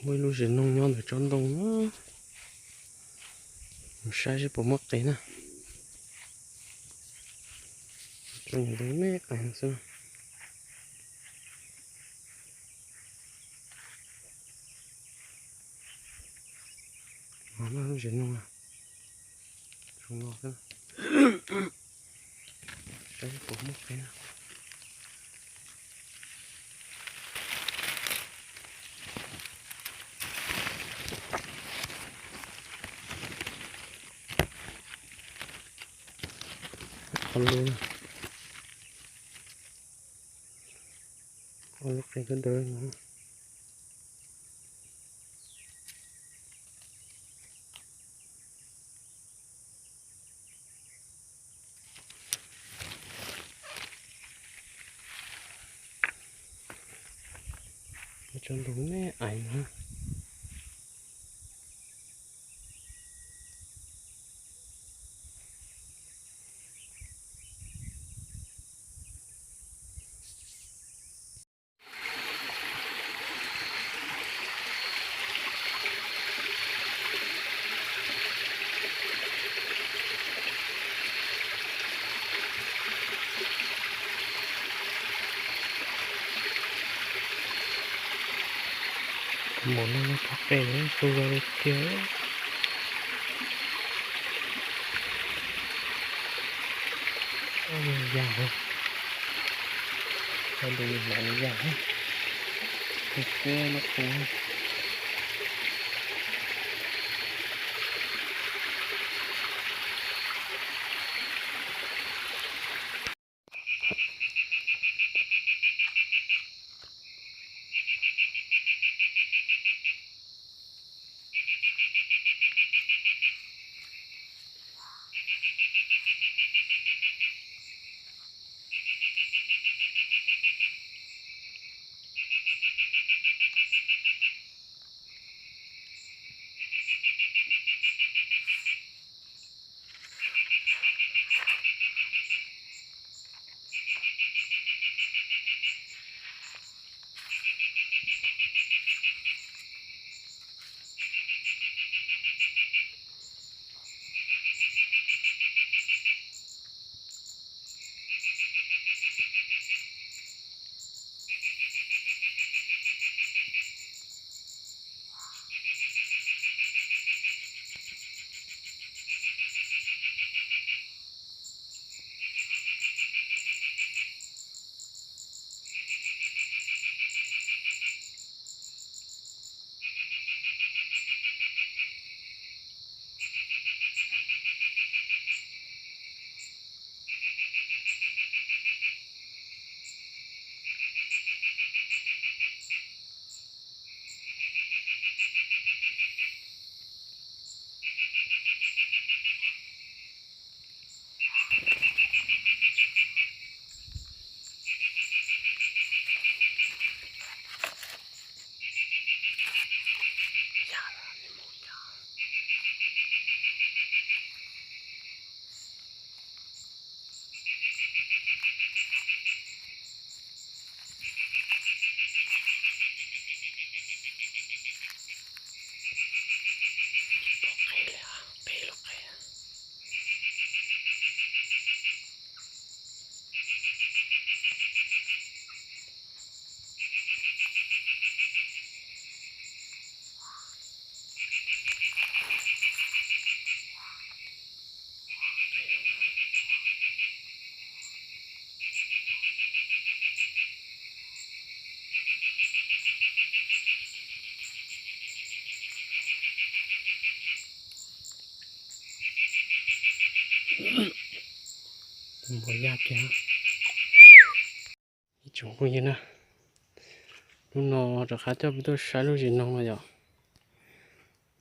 Muaj ib lub zes noog nyob ntawm tsob ntoo na. Mus saib seb puas muaj qe na. Tsob ntoo me qe xwb. Lub zes noog zoo no xwb. Saib puas muaj qe na. Qhov lus, qhov lus qe kawg dawb no. Tsob ntoo me ais na. Mov no tau qe tu zoo li tiag. Yam, tau du mov li yam, peb lub qe. Npua yaj kiag. Ib tsoom phooj ywg na, hnub no rov qab coj peb tuaj saib lub zes noog no yom.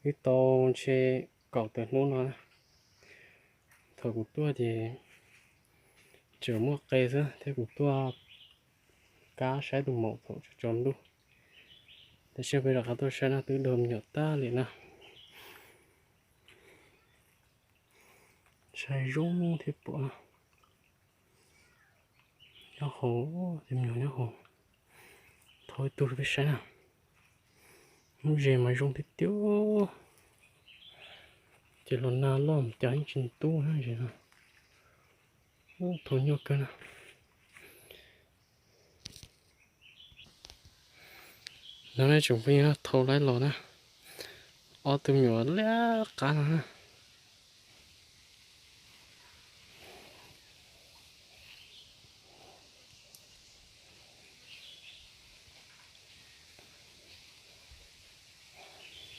Twb tau ntshe kaum tawm hnub no na. Thaum kuv tuaj ces tseem muaj qe xwb thiab kuv tuaj kab saib tus maum thaum tsaus ntuj. Tab sis peb rov qab tuaj saib no twb dua me nyuam tag li na. Saib zoo thiab pom nyob hauv, tej me nyuam nyob hauv. Thauj ib tug rau peb saib na. Lub zes mas zoo tiag tiag, ces los nag loj mus cas yeej tsis ntub na zes no. Ub, thaum nyuaj kawg na. No nej tsoom phooj ywg, thau laib los na, ob tug me nyuam liab qab no na.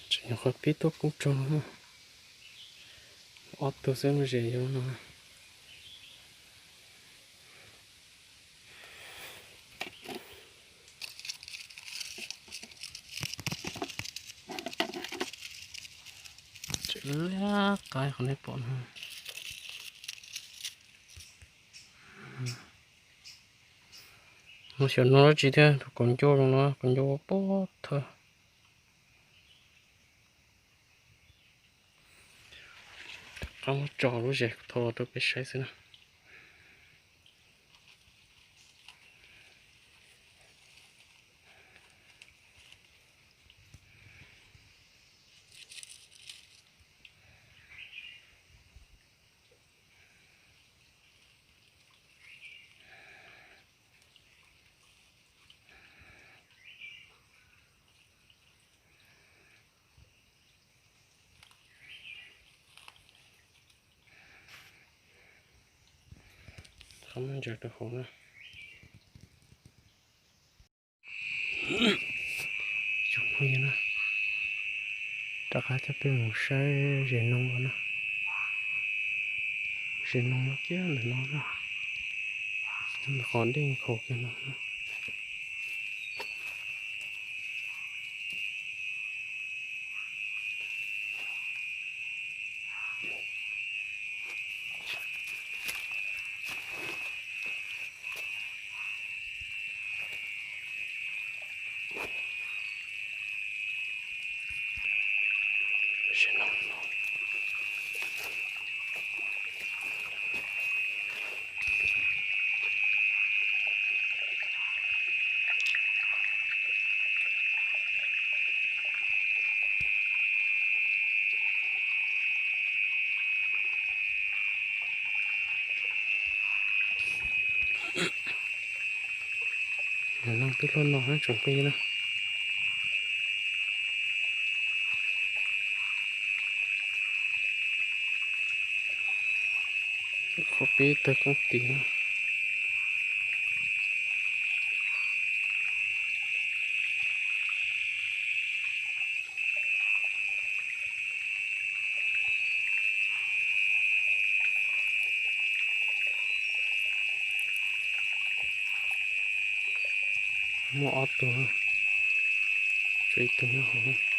Tseem nyuam qhuav pib tuaj koob tsaug no, ob tug xwb lub zes yuav no. Tseem liab qab qhov nej pom no. Mus xyaum no dab tsi thiab, tus kaus ncauj zoo no, kaus ncauj pob thawj. Rov qab muab tso lub zes thau los rau peb saib xwb na. Qhov muab ntsaws rau hauv na. Tsoom phooj ywg na, rov qab coj peb mus saib zes noob no na. Zes noob no kiag ntawm no na, ntawm qhov dej nkhaus kiag no na. Noob twb luaj no tsoom phooj ywg na. Qhov pib tawg koob tis na. Muaj ob tug, tshuav ib tug nyob hauv.